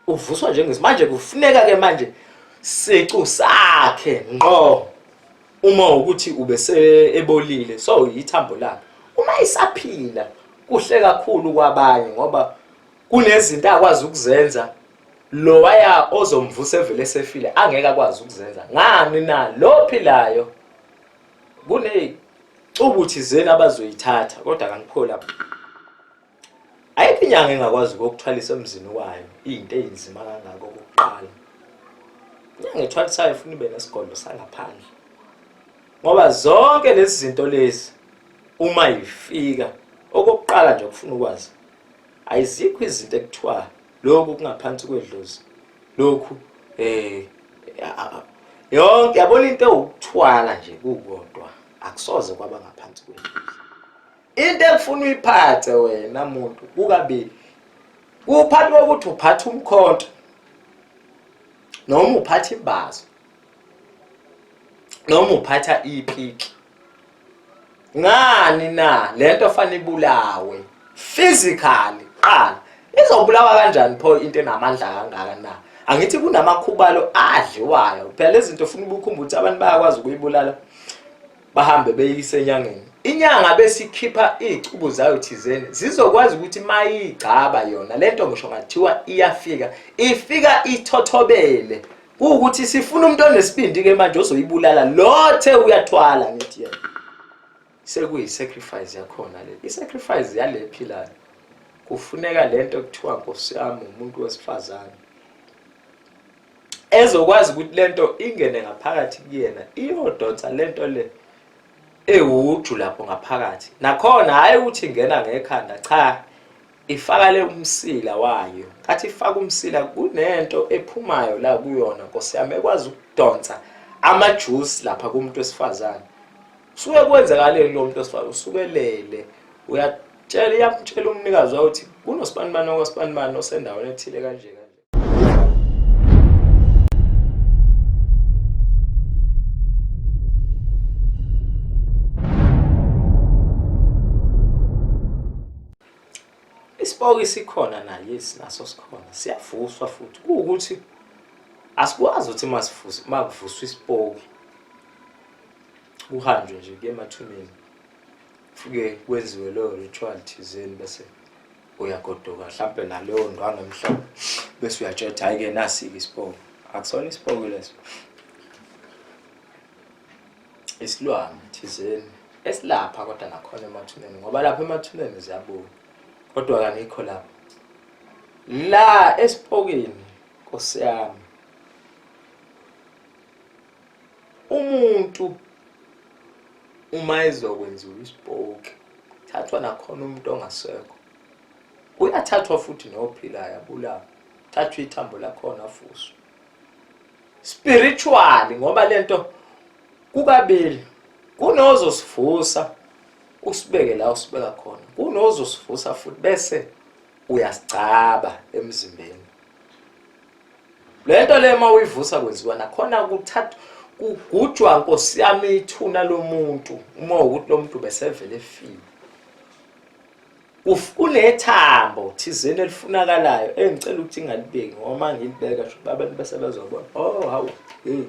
Uvuswa njengesimanje kufuneka ke manje sicu sakhe ngqo uma ukuthi ubese ebolile so yithambo lakhe. Uma isaphila kuhle kakhulu kwabanye ngoba kunezinto akwazi ukuzenza lowaya ozomvusa evele esefile angeke akwazi ukuzenza. Ngani na lo philayo kunecubu thizeni abazoyithatha kodwa kangikho lapho. Ayikho inyanga engakwazi ukukuthwalisa emzini wayo into eyinzima kangako okokuqala. Inyanga ethwalisayo ifuna ibe nesigodlo sangaphandle. Ngoba zonke lezi zinto lezi uma ifika okokuqala nje ukufuna ukwazi ayizikho izinto ekuthiwa lokhu kungaphansi kwedlozi lokhu eh yonke yabona into ewukuthwala nje kukodwa akusoze kwaba ngaphansi kwedlozi. Into ekufuna uyiphathe wena muntu kukabili. Kuphatha ukuthi uphatha umkhonto noma uphatha imbazo noma uphatha ipiki. Ngani na lento fanele ibulawe physically qala. Izobulawa kanjani pho into enamandla kangaka na? Angithi kunamakhubalo adliwayo. Phela lezi zinto ufuna ubukhumbula ukuthi abantu bayakwazi ukuyibulala. Bahambe beyise enyangeni. Inyanga bese ikhipha izicubu zayo thizeni zizokwazi ukuthi mayigcaba yona lento ngisho ngathiwa iyafika ifika ithothobele kuwukuthi sifuna umuntu onesibindi ke manje ozoyibulala lothe uyathwala ngithi yena sekuyi sacrifice yakhona le i sacrifice yale philayo kufuneka lento kuthiwa nkosi yami umuntu wesifazane ezokwazi ukuthi lento ingene ngaphakathi kuyena iyodonsa lento le ewuju lapho ngaphakathi nakhona hayi ukuthi ingena ngekhanda cha ifaka le umsila wayo kathi ifaka umsila kunento ephumayo la kuyona nkosi yami ekwazi ukudonsa ama-juice lapha kumuntu wesifazane suke kwenzakaleni lo muntu wesifazane usukelele uyatshela iyamtshela umnikazi wayo ukuthi kunosibanibani okwasibanibani osendaweni ethile kanje kanje. Isipoki sikhona na? Yes, naso sikhona, siyavuswa futhi. Kuwukuthi asikwazi ukuthi masivuse makuvuswa isipoki kuhanjwe nje kuye emathuneni fike kwenziwe leyo ritual thizeni bese uyagoduka mhlampe naleyo ndwangu emhlophe bese uyatshetha hhayi-ke nasi-ke isipoki. Akusona isipoki leso, isilwane thizeni esilapha kodwa nakhona emathuneni ngoba lapha emathuneni ziyabuya kodwa kangikho lapho la esipokini nkosi yami. Umuntu uma ezokwenziwa isipoki thathwa nakhona umuntu ongasekho kuyathathwa futhi nophilayo abulawe thathwa ithambo lakhona afuswe spiritually ngoba lento kukabili kunozosivusa usibeke la usibeka khona kunozosivusa futhi bese uyasigcaba emzimbeni. Lento le uma uyivusa kwenziwa nakhona kuthathwa kugujwa nkosi yami ithuna lomuntu uma ukuthi lo muntu besevele efile. Kunethambo thizeni elifunakalayo engicela ukuthi ngingalibeki ngoba uma ngilibeka sho abantu bese bezobona oh hawu hey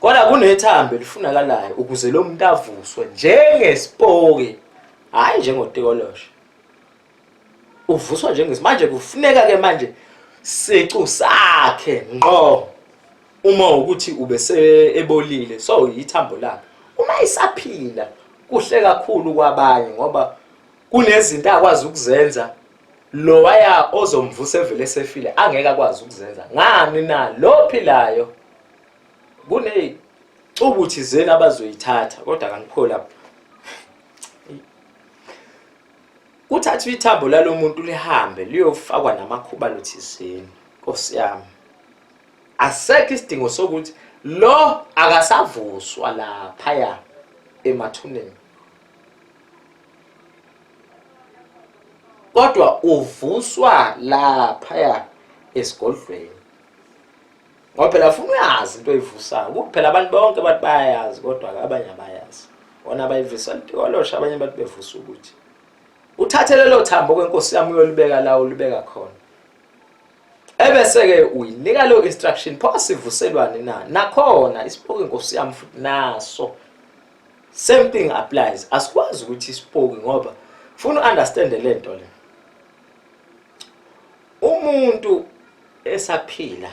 kodwa kunethambo elifunakalayo ukuze lo muntu avuswe njengesipoki hhayi njengotikoloshe. Uvuswa njengesimanje kufuneka ke manje sicu sakhe ngqo uma ukuthi ubese ebolile so yithambo lakhe. Uma isaphila kuhle kakhulu kwabanye ngoba kunezinto akwazi ukuzenza lowaya ozomvusa evele esefile angeke akwazi ukuzenza. Ngani na lo philayo kunecubu thizeni abazoyithatha kodwa kangikho lapho. Kuthathwa ithambo lalomuntu lihambe liyofakwa namakhubalo thizeni. Nkosi yami. Asekho isidingo sokuthi lo akasavuswa laphaya emathuneni. Kodwa uvuswa laphaya esigodlweni. Ngoba phela funa uyazi into oyivusayo. Kuthi phela abantu bonke bathi bayayazi kodwa abanye abayazi. Bona bayivisa litikolosha abanye bathi bevusa ukuthi uthathe lelo thambo kwenkosi yami uyolibeka la ulibeka khona. Ebese-ke uyinika leyo instruction, pho sivuselwane na? Nakhona isipoki nkosi yami futhi naso same thing applies. Asikwazi ukuthi isipoki ngoba funa u-understand le nto le. Umuntu esaphila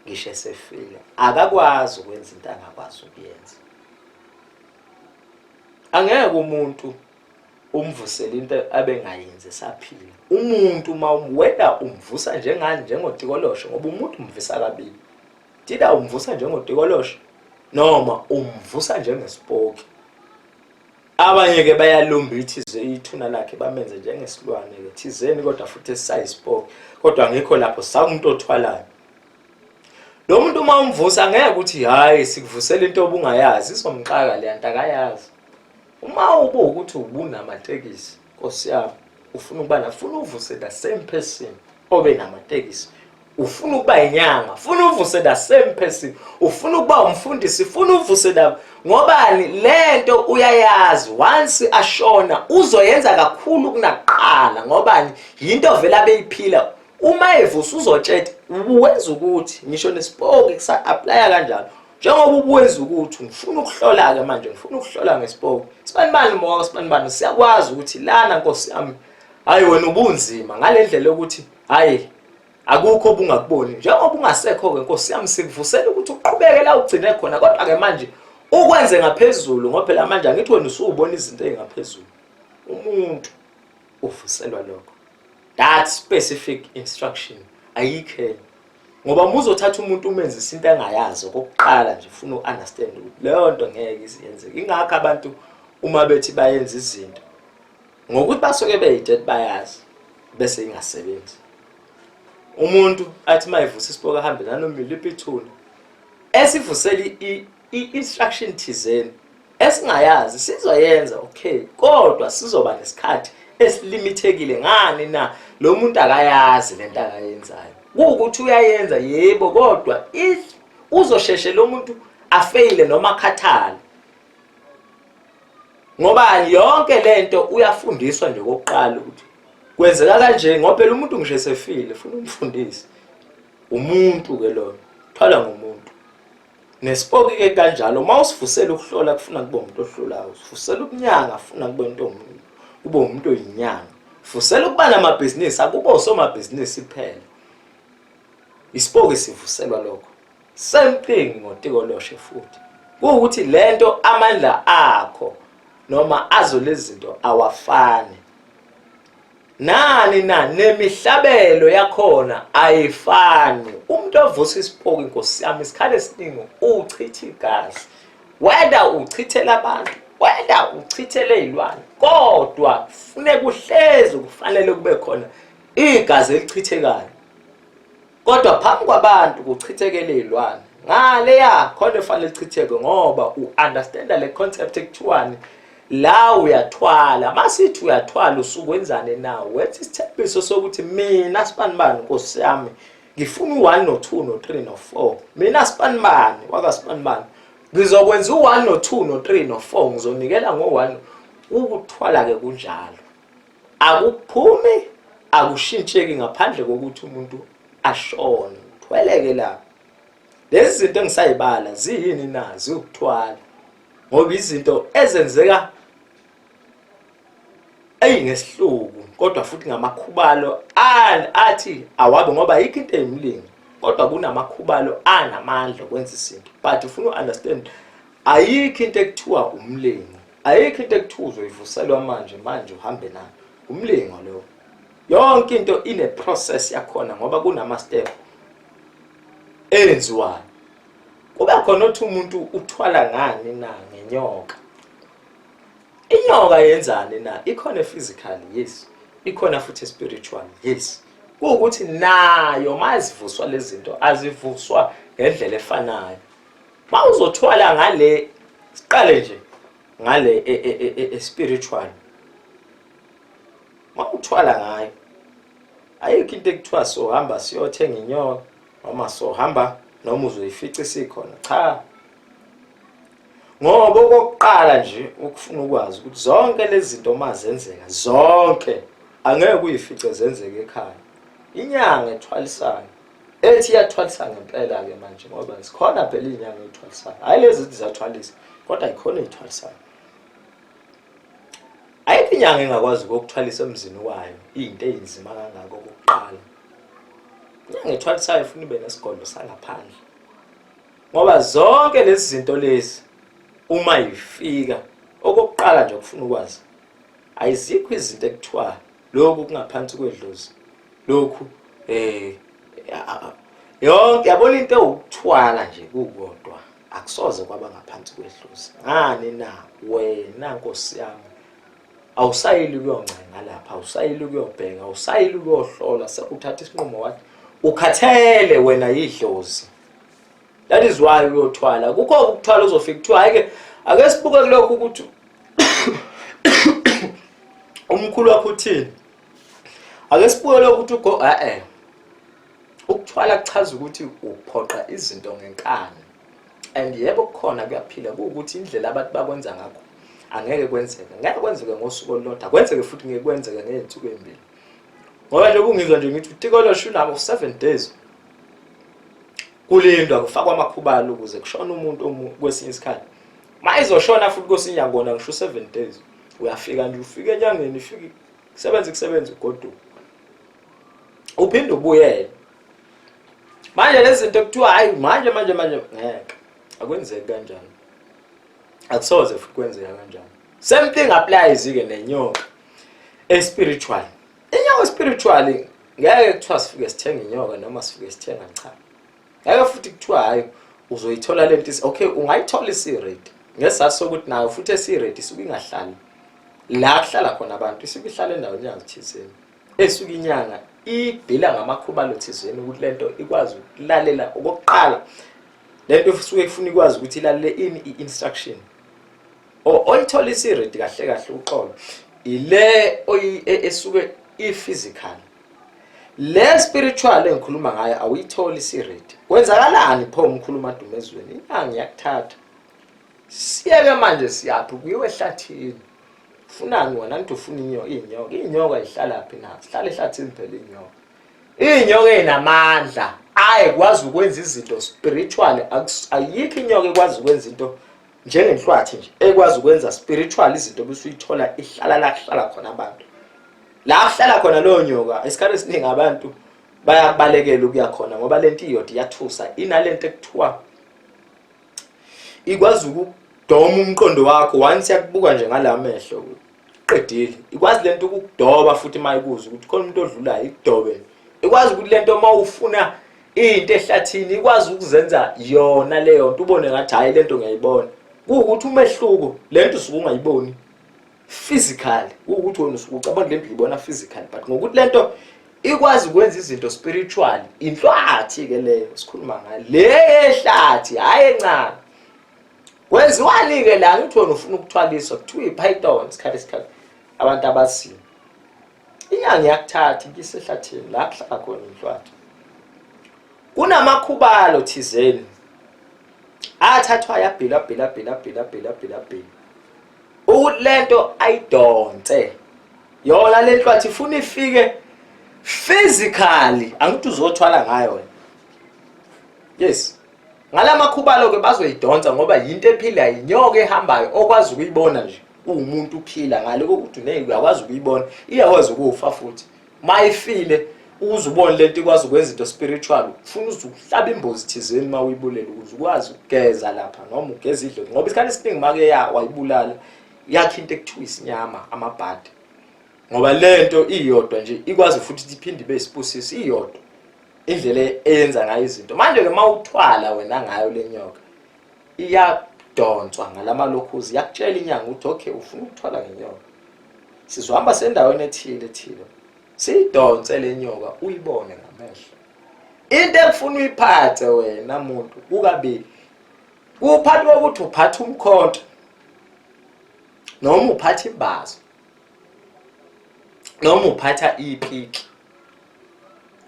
ngisho esefile akakwazi ukwenza into angakwazi ukuyenza. Angeke umuntu umvusele into abengayenzi esaphila. Umuntu uma wena umvusa njengani, njengotikoloshe, ngoba umuntu umvisa kabili. Tida umvusa njengotikoloshe noma umvusa njengesipoki. Abanye-ke bayalumba ithize ithuna lakhe bamenze njengesilwane-ke thizeni, kodwa futhi esisayisipoki. Kodwa ngikho lapho sakumuntu othwalayo. Lo muntu uma umvusa ngeke ukuthi hhayi sikuvusela into obungayazi, izomxaka le nto akayazi. Uma ubuwukuthi ubunamatekisi nkosi yami, ufuna ukuba nafuna uvuse the same person obe namatekisi, ufuna ukuba inyanga, funa uvuse the same person, ufuna ukuba umfundisi, funa uvuse the ngobani lento uyayazi once ashona uzoyenza kakhulu kunakuqala ngobani yinto vele abeyiphila. Uma evusa uzotsheta ubuwenza ukuthi ngisho nesipoki kusa-aplaya kanjalo, njengoba ubuwenza ukuthi ngifuna ukuhlola-ke manje, ngifuna ukuhlola ngesipoki sibanibani moka sibanibani, siyakwazi ukuthi lana nkosi yami hhayi wena ubunzima ngale ndlela yokuthi hhayi akukho obungakuboni, njengoba ungasekho-ke nkosi yami sikuvusela ukuthi uqhubeke la ugcine khona, kodwa-ke manje ukwenze ngaphezulu ngoba phela manje angithi wena usuwubona izinto ey'ngaphezulu. Umuntu uvuselwa lokho, that specific instruction ayikho enye, ngoba uma uzothatha umuntu umenzisa into angayazi okokuqala nje ufuna u-understand ukuthi leyo nto ngeke iziyenzeke. Ingakho abantu uma bethi bayenza izinto ngokuthi basuke beyitshela bayazi bese ingasebenzi. Umuntu athi mayivusa isipoki ahambe nanoma iliphi ithuna esivusela i-instruction thizeni esingayazi sizoyenza, okay, kodwa sizoba nesikhathi esilimithekile. Ngani na? Lo muntu akayazi lento akayenzayo, kuwukuthi uyayenza yebo, kodwa if uzosheshe lo muntu afeyile noma akhathale, ngoba yonke lento uyafundiswa nje kokuqala ukuthi kwenzeka kanje, ngoba phela umuntu ngisho esefile funa umfundise umuntu ke lona thwala ngomuntu. Nesipoki ke kanjalo, uma usivusela ukuhlola kufuna kube umuntu ohlolayo, usivusela ukunyanga kufuna kube umuntu kube umuntu oyinyanga, uvusela ukuba namabhizinisi akube osomabhizinisi kuphela. Isipoki sivuselwa lokho. Same thing ngotikoloshe futhi, kuwukuthi lento amandla akho noma azo lezi zinto awafani. Nani na nemihlabelo yakhona ayifani. Umuntu ovusa isipoki nkosi yami isikhathi esiningi uchitha igazi, whether uchithela abantu, whether uchithele izilwane, kodwa kufuneka uhlezi kufanele kube khona igazi elichithekayo, kodwa phambi kwabantu kuchithekele izilwane ngaleya khona efanele lichitheke, ngoba u-understanda le concept ekuthiwani la uyathwala. Masithi uyathwala usukwenzani na? Wenza isithembiso sokuthi mina sibanibani nkosi yami ngifuna u-1 no-2 no-3 no-4, mina sibanibani wakasibanibani ngizokwenza u-1 no-2 no-3 no-4, ngizonikela ngo-1. Ukuthwala-ke kunjalo, akuphumi akushintsheki ngaphandle kokuthi umuntu ashone. Uthweleke lapho. Lezi zinto engisayibala ziyini na? Ziwukuthwala, ngoba izinto ezenzeka eyi ngesihluku, kodwa futhi ngamakhubalo athi awabe, ngoba ayikho into eyimlingo, kodwa kunamakhubalo anamandla okwenza izinto. But ufuna u-understand ayikho into ekuthiwa umlingo, ayikho into ekuthiwa uzoyivuselwa manje manje uhambe nayo. Umlingo lo, yonke into ine process yakhona, ngoba kunama step enziwayo. Kube khona othi umuntu uthwala ngani na? Ngenyoka. Inyoka yenzani na? Ikhona physical, yes, ikhona futhi spiritual, yes. Kuwukuthi nayo mazivuswa lezi zinto azivuswa ngendlela efanayo. Mawuzothwala ngale, siqale nje ngale e spiritual, mawuthwala ngayo ayikho into ekuthiwa sohamba siyothenga inyoka noma sohamba noma uzoyifica isikhona. Cha, ngoba okokuqala nje ukufuna ukwazi ukuthi zonke lezi zinto uma zenzeka zonke angeke uyifice zenzeke ekhaya. Inyanga ethwalisayo Ethi iyathwalisa ngempela-ke manje ngoba zikhona phela iy'nyanga ey'thwalisayo, hhayi lezi ezithi ziyathwalisa kodwa yikhona ey'thwalisayo. Ayikho inyanga engakwazi ukuyokuthwalisa emzini wayo into eyinzima kangaka okokuqala. Inyanga ethwalisayo ifuna ibe nesigodlo sangaphandle ngoba zonke lezi zinto lezi uma ifika okokuqala nje ukufuna ukwazi ayizikho izinto ekuthiwa lokhu kungaphansi kwedlozi lokhu eh yonke yabona into ewukuthwala nje kukodwa akusoze kwaba ngaphansi kwedlozi ngani na wena nkosi yami awusayili ukuyoncenga lapha awusayili ukuyobheka awusayili ukuyohlola sekuthatha isinqumo wathi ukhathele wena yidlozi that is why uyothwala kukho ukuthwala uzofika kuthiwa hayi ke ake sibuke kulokhu ukuthi umkhulu wakho uthini ake sibuke lokhu ukuthi ugo eh ukuthwala kuchaza ukuthi uphoqa izinto ngenkani and yebo kukhona kuyaphila kuwukuthi indlela abantu bakwenza ngakho angeke kwenzeke ngeke kwenzeke ngosuku olulodwa kwenzeke futhi ngeke kwenzeke ngey'nsuku ey'mbili ngoba nje kungizwa nje ngithi utikoloshe unabo 7 days kulindwa kufakwa amakhubalo ukuze kushone umuntu kwesinye isikhathi ma izoshona futhi kwesinye yakona ngisho 7 days uyafika nje ufike enyangeni ifike kusebenza kusebenza ugoduka uphinde ubuyele manje lezi zinto kuthiwa hayi manje manje manje ngeke akwenzeki kanjani akusoze futhi kwenzeka kanjani same thing applies ke nenyoka espiritual inyoka spiritual ngeke kuthiwa sifike sithenga inyoka noma sifike sithenga cha ngeke futhi kuthiwa hayi uzoyithola lento okay ungayithola isi-ready ngesizathu sokuthi nayo futhi esi-ready isuke ingahlali la kuhlala khona abantu isuke ihlala endaweni yazo thizeni esuke inyanga ibhila ngamakhubalo thizeni ukuthi lento ikwazi ukulalela okokuqala lento isuke ifuna ikwazi ukuthi ilalele ini i-instruction oyithola isi-ready kahle kahle uxolo ile esuke i-physical le spiritual engikhuluma ngayo awuyitholi isi-ready kwenzakalani pho umkhulu uMadumezweni inyanga iyakuthatha siyeke manje siyaphi kuyiwe ehlathini funani wena ngithi ufuna inyoka inyoka inyoka ihlala phi na sihlala ehlathini phela inyoka inyoka enamandla ayi kwazi ukwenza izinto spiritual ayikho inyoka ekwazi ukwenza into njengenhlwathi nje ekwazi ukwenza spiritual izinto bese uyithola ihlala la kuhlala khona abantu la kuhlala khona leyo nyoka isikhathi esiningi abantu bayakubalekela ukuya khona ngoba lento iyodwa iyathusa inalento ekuthiwa ikwazi ukudoma umqondo wakho once yakubuka nje ngalamehlo qedile ikwazi lento ukukudoba futhi uma ikuzwa ukuthi khona umuntu odlulayo ikudobe ikwazi ukuthi lento uma ufuna into ehlathini ikwazi ukuzenza yona leyo nto ubone ngathi hhayi lento ngiyayibona kuwukuthi umehluko lento usuke ungayiboni physically kuwukuthi wena usuke ucabanga lento uyibona physically but ngokuthi lento ikwazi ukwenza izinto spiritually inhlwathi ke leyo sikhuluma ngayo le ehlathi hhayi encane kwenziwani-ke la ngithi wena ufuna ukuthwaliswa kuthiwa i-python isikhathi isikhathi abantu abaziyo inyanga iyakuthatha ikuyise ehlathini la kuhlala khona inhlwathi kunamakhubalo thizeni athathwa yabhila bhila bhila bhila bhila bhila bhila ukuthi lento ayidonse yona le nhlwathi ifuna ifike physically angithi uzothwala ngayo wena yes ngalamakhubalo ke bazoyidonsa ngoba yinto ephilayo inyoka ehambayo okwazi ukuyibona nje uwumuntu uphila ngale kokuthi uneke uyakwazi ukuyibona iyakwazi ukufa futhi mayifile ukuze ubone lento ikwazi ukwenza into spiritual ufuna uze uhlaba imbuzi thizeni uma uyibulele ukuze ukwazi ukugeza lapha noma ugeza idlozi ngoba isikhathi esiningi make ya wayibulala yakhe into ekuthiwa isinyama amabhadi ngoba lento iyodwa nje ikwazi futhi ukuthi iphinde ibe isibusiso iyodwa indlela eyenza ngayo izinto manje ke mawuthwala wena ngayo lenyoka iyadonswa ngalamalokhuzi yakutshela inyanga ukuthi okay ufuna ukuthwala ngenyoka sizohamba sendaweni ethile ethile siyidonse le nyoka uyibone ngamehlo into ekufuna uyiphathe wena muntu kukabili kuphathi kokuthi uphatha umkhonto noma uphatha imbazo noma uphatha ipiki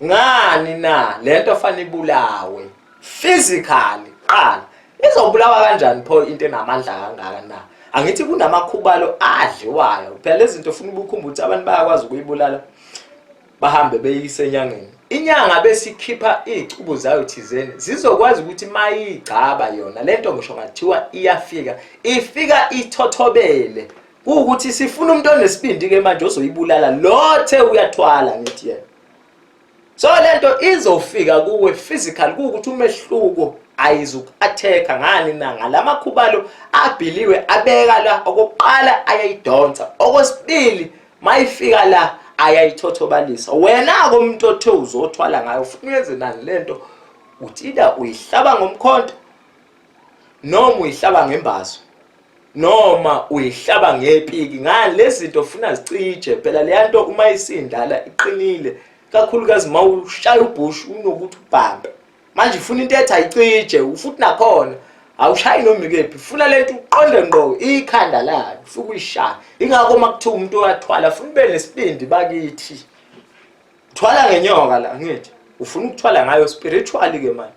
ngani na lento fanele ibulawe physically qala izobulawa kanjani pho into enamandla kangaka na angithi kunamakhubalo adliwayo phela lezi zinto ufuna ubukhumbula ukuthi abantu bayakwazi ukuyibulala bahambe beyise enyangeni Inyanga bese ikhipha izicubu zayo thizeni zizokwazi ukuthi mayigcaba yona lento ngisho ngathiwa iyafika ifika ithothobele kuwukuthi sifuna umuntu onesibindi ke manje ozoyibulala lothe uyathwala ngithi yena. So lento izofika kuwe physical kuwukuthi umehluko ayizuku-attack ngani na ngalamakhubalo abhiliwe abeka la. Okokuqala ayayidonsa, okwesibili mayifika la ayayithothobalisa. Wena-ke umuntu othe uzothwala ngayo ufuna uyenze nani lento, uthi ida uyihlaba ngomkhonto noma uyihlaba ngembazo noma uyihlaba ngepiki. Ngani lezi zinto ufuna zicije phela leya nto uma isindala iqinile kakhulukazi uma ushaya ubhush unokuthi ubhampe. Manje ifuna into ethi ayicije futhi nakhona awushayi noma ikephi, funa lento uqonde ngqo ikhanda layo ufike uyishaya. Ingakho uma kuthiwa umuntu uyathwala funa ube nesibindi bakithi. Thwala ngenyoka la ngithi ufuna ukuthwala ngayo spiritually ke manje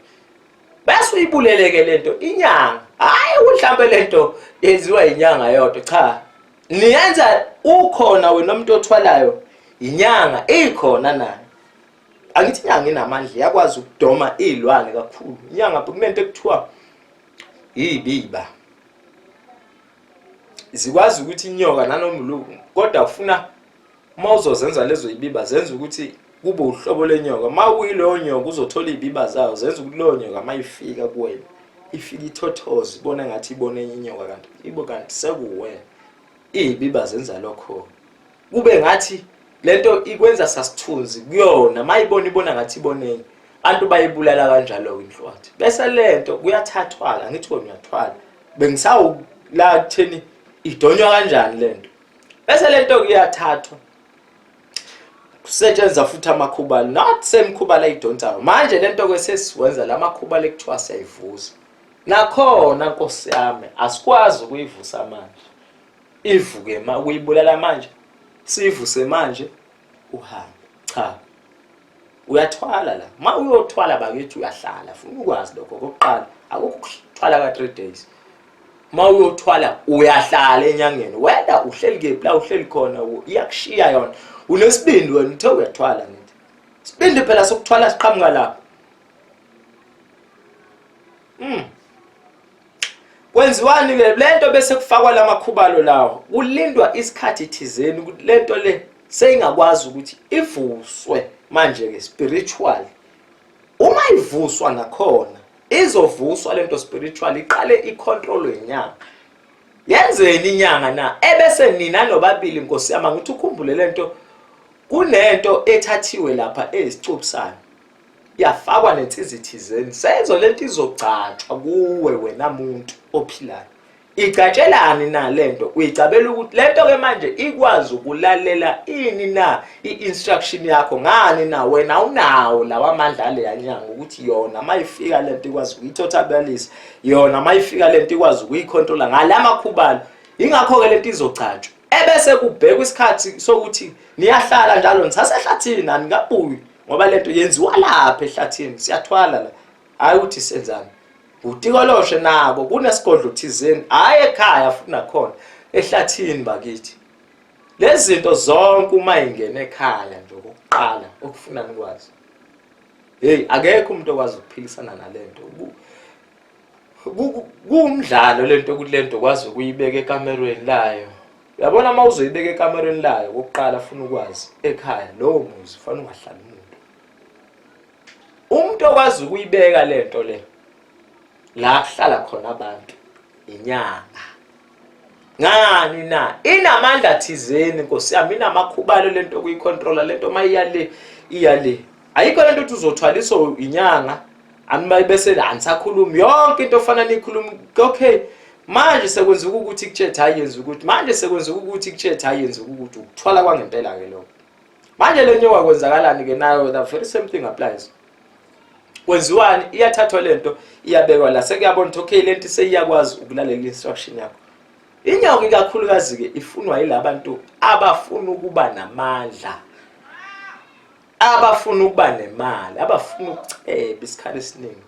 bese uyibuleleke lento inyanga. Hayi mhlambe lento yenziwa inyanga yodwa, cha niyenza ukhona wena umuntu othwalayo inyanga ikhona nayo. Angithi inyanga inamandla iyakwazi ukudoma izilwane kakhulu. Inyanga kunento ekuthiwa yibiba, zikwazi ukuthi inyoka nanoma kodwa ufuna uma uzozenza lezo yibiba zenza ukuthi kube uhlobo lenyoka. Uma kuyileyo nyoka uzothola izibiba zayo zenza ukuthi leyo nyoka mayifika kuwena ifike ithothoze ibone ngathi ibone enye inyoka kanti ibo kanti sekuwena. Izibiba zenza lokho kube ngathi lento ikwenza sasithunzi kuyona, mayibona ibona ngathi ibone enye. Abantu bayibulala kanjalo inhlwathi. Bese lento kuyathathwa, ngithi wena uyathwala bengisawu la kutheni idonywa kanjani lento. Bese lento kuyathathwa kusetshenziswa futhi amakhubalo, not same khubalo ayidonsayo. Manje lento ke sesiwenza lamakhubalo ekuthiwa siyayivusa. Nakhona Nkosi yami asikwazi ukuyivusa manje, ivuke ma ukuyibulala manje sivuse manje uhambe. Cha, uyathwala la. Ma uyothwala bakithi uyahlala, funa ukwazi lokho okokuqala. Akukho ukuthwala ka 3 days. Ma uyothwala uyahlala enyangeni, wena uhleli kephi la uhleli khona, iyakushiya yona. Unesibindi wena uthe uyathwala, ngithi sibindi phela sokuthwala siqhamuka lapho. Kwenziwani ke lento bese kufakwa lamakhubalo lawo, kulindwa isikhathi thizeni ukuthi lento le seyingakwazi ukuthi ivuswe manje ke spiritual. Uma ivuswa nakhona izovuswa lento spiritual iqale icontrol yenyanga. Yenzeni inyanga na? Ebese nina nobabili Nkosi yami ngithi ukhumbule lento, kunento ethathiwe lapha eyisicubu sayo yafakwa nensizi thizeni senzo lento izogcatshwa kuwe wena muntu ophilayo. Igcatshelani na lento? Uyigcabela ukuthi lento ke manje ikwazi ukulalela ini na i-instruction yakho ngani na wena unawo lawa amandla aleya nyanga ukuthi yona mayifika lento ikwazi ukuyithothabalisa, yona mayifika lento ikwazi ukuyicontrola ngalamakhubalo. Ingakho ke lento izogcatshwa ebese kubhekwa isikhathi sokuthi niyahlala njalo nisasehlathini anikabuyi, ngoba lento yenziwa lapha ehlathini. Siyathwala la, hayi ukuthi senzani utikoloshe nako kunesigodlo thizeni, hayi ekhaya futhi nakhona ehlathini bakithi. Lezi zinto zonke uma ingena ekhaya nje okokuqala okufuna nikwazi, hey akekho umuntu okwazi ukuphilisana nalento. Kuwumdlalo lento ukuthi lento kwazi ukuyibeka ekamerweni layo. Uyabona uma uzoyibeka ekamerweni layo okokuqala funa ukwazi ekhaya lowo muzi fanele ungahlali umuntu. Umuntu okwazi ukuyibeka lento le la kuhlala khona abantu inyanga. Ngani na? Inamandla thizeni Nkosi yami, inamakhubalo lento okuyicontrola lento mayiya le iya le. Ayikho lento ukuthi uzothwaliswa inyanga anibayi bese anisakhulumi yonke into ofana nikhuluma. Okay, manje sekwenzeka ukuthi kutshethe hayi yenza ukuthi manje sekwenzeka ukuthi kutshethe hayi yenza ukuthi ukuthwala kwangempela ke lokho. Manje le nyoka kwenzakalani ke nayo? The very same thing applies. Kwenziwani? Iyathathwa lento iyabekwa la, sekuyabona ukuthi okay lento seyiyakwazi ukulalela instruction yakho. Inyoka ikakhulukazi ke ifunwa yilabantu abafuna ukuba namandla, abafuna ukuba nemali, abafuna ukuceba isikhathi esiningi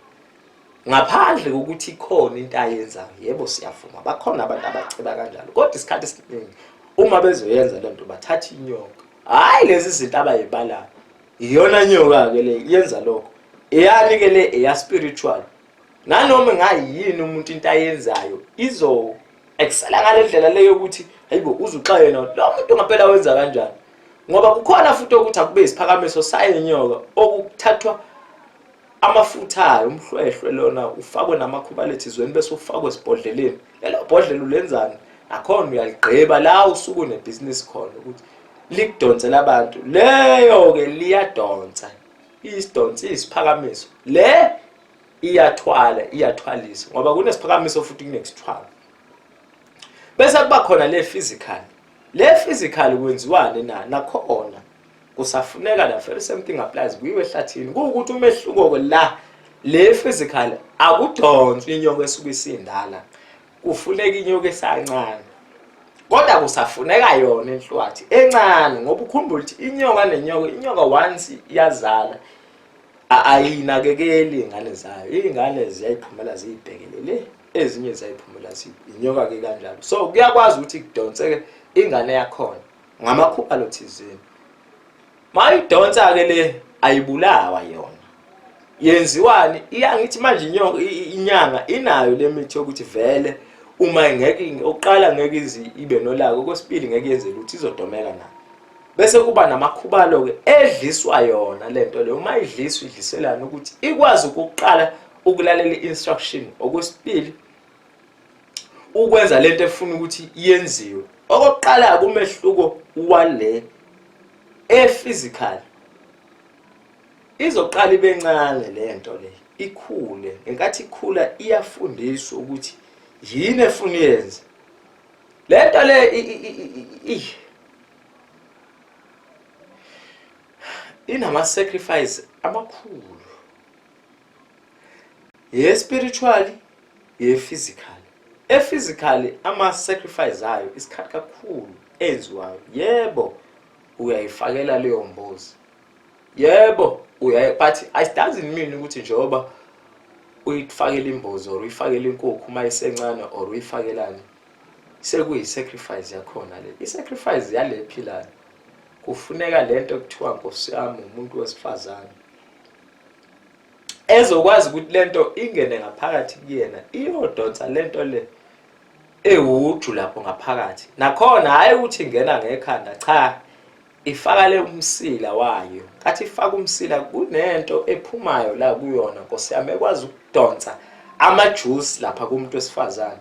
ngaphandle kokuthi ikhona into ayenzayo. Yebo siyavuma bakhona abantu abaceba kanjalo, kodwa isikhathi esiningi uma bezoyenza lento bathatha inyoka, hhayi lezi zinto abayibalayo. Iyona nyoka-ke le yenza lokho. Eyani-ke le eya spiritual. Nanoma engayini umuntu into ayenzayo izo excela ngale ndlela le yokuthi hayibo uze uxaye yena lo muntu ngampela wenza kanjani. Ngoba kukhona futhi ukuthi akube isiphakamiso sayenyoka okuthathwa amafutha ayo umhlwehlwe lona ufakwe namakhuba thizweni bese ufakwe esibhodleleni. Lelo bhodlela ulenzani? Nakhona uyaligqiba la usuke unebhizinisi khona ukuthi likudonsela abantu. Leyo-ke liyadonsa, isidonsa isiphakamiso. Le iyathwala, iyathwalisa ngoba kunesiphakamiso futhi kunesithwalo. Bese kuba khona le physical. Le physical kwenziwani na? Nakhona kusafuneka la very same thing applies, kuyiwe ehlathini. Kuwukuthi umehluko-ke la, le physical akudonswa inyoka esuke isindala, kufuneka inyoka esancane. Kodwa kusafuneka yona inhlwathi encane ngoba ukhumbule ukuthi inyoka nenyoka, inyoka once iyazala ayinakekeli iy'ngane zayo. Iy'ngane ziyayiphumela ziyibhekele le, ezinye ziyayiphumela inyoka-ke kanjalo. So kuyakwazi ukuthi kudonseke ingane yakhona ngamakhubalo thizeni. Mayidonsa-ke le ayibulawa yona. Yenziwani? Iyangithi manje inyoka inyanga inayo le mithi yokuthi vele uma ngeke oqala ngeke izi ibe nolaka, okwesibili ngeke yenze lutho, izodomeka nayo. Bese kuba namakhubalo-ke edliswa yona lento leyo. Uma idliswa idliselana ukuthi ikwazi ukuqala ukulalela i-instruction, okwesibili ukwenza lento efuna ukuthi yenziwe. Okokuqala kumehluko wale e-physical, izoqala ibe ncane lento le, ikhule. Ngenkathi ikhula iyafundiswa ukuthi yini efuna iyenze lento le. Inama sacrifice amakhulu, ye spiritually, ye physical. E physically ama sacrifice ayo isikhathi kakhulu enziwayo, yebo uyayifakela leyo mbuzi, yebo uyaye, but it doesn't mean ukuthi njengoba uyifakela imbuzi or uyifakela inkukhu uma isencane or uyifakelani sekuyi-sacrifice yakhona. Le i-sacrifice yale ephilayo kufuneka lento ekuthiwa nkosi yami umuntu wesifazane ezokwazi ukuthi lento ingene ngaphakathi kuyena, iyodonsa lento le ewuju lapho ngaphakathi. Nakhona hhayi ukuthi ingena ngekhanda, cha, ifaka le umsila wayo. Kathi ifaka umsila kunento ephumayo la kuyona nkosi yami ekwazi ukudonsa amajuice lapha kumuntu wesifazane.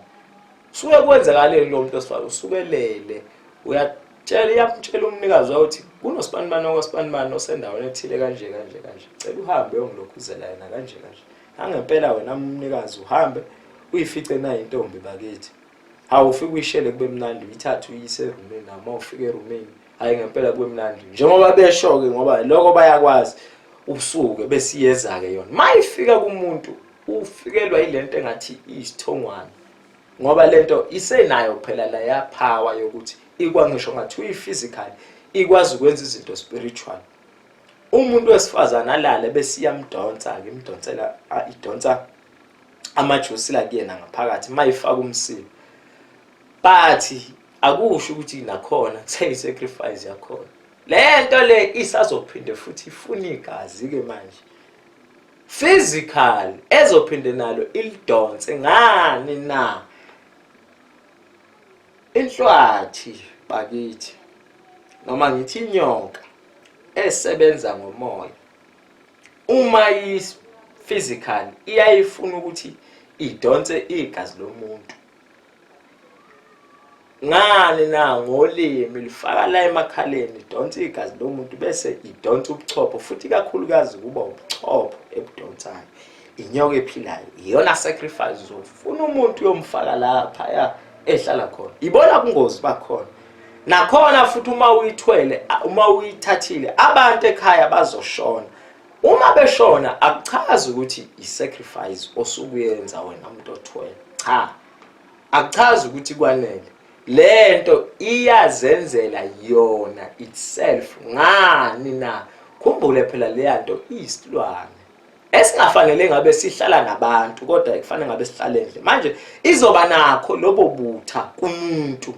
Suke kwenzakaleni lo muntu wesifazane? Usukelele uyatshela, iyamtshela umnikazi wayo ukuthi kunosibanibani okwasibanibani osendaweni ethile kanje kanje kanje, cela uhambe uyongilokhuzela yena kanje kanje. Nangempela wena mnikazi uhambe uyifice nayo intombi bakithi. Hawu, ufike uyishele kube mnandi, uyithathe uyise erumini. Noma ufike erumini, hhayi ngempela kube mnandi njengoba besho-ke, ngoba lokho bayakwazi. Usuke besiyeza-ke yona uma ifika kumuntu ufikelwa yilento engathi iyisithongwane, ngoba lento isenayo phela leya power yokuthi ikwa ngisho ngathi uyi-physical ikwazi ukwenza izinto spiritual. Umuntu wesifazane alale bese iyamdonsa-ke, imdonsela, idonsa amajusi la kuyena ngaphakathi uma ifaka umsila. But akusho ukuthi nakhona kuseyi-sacrifice yakhona le nto le, isazophinde futhi ifune igazi-ke manje physical ezophinde nalo ilidonse. Ngani na? Inhlwathi bakithi, noma ngithi inyoka esebenza ngomoya, uma i-physical iyayifuna ukuthi idonse igazi lomuntu. Ngani na? Ngolimi lifaka la emakhaleni, idonsa igazi lomuntu bese idonsa ubuchopho futhi, ikakhulukazi kuba ubuchopho ebudonsayo. Inyoka ephilayo iyona sacrifice, uzofuna umuntu uyomfaka lapha ya ehlala khona. Ibona bungozi bakhona. Nakhona futhi uma uyithwele, uma uyithathile, abantu ekhaya bazoshona. Uma beshona akuchazi ukuthi i-sacrifice osukuyenza wena umuntu othwele, cha, akuchazi ukuthi kwanele. Lento iyazenzela yona itself. Ngani na? Khumbule phela leya nto iyisilwane esingafanele ngabe sihlala nabantu, kodwa kufanele ngabe sihlale endle. Manje izoba nakho lobo butha kumuntu.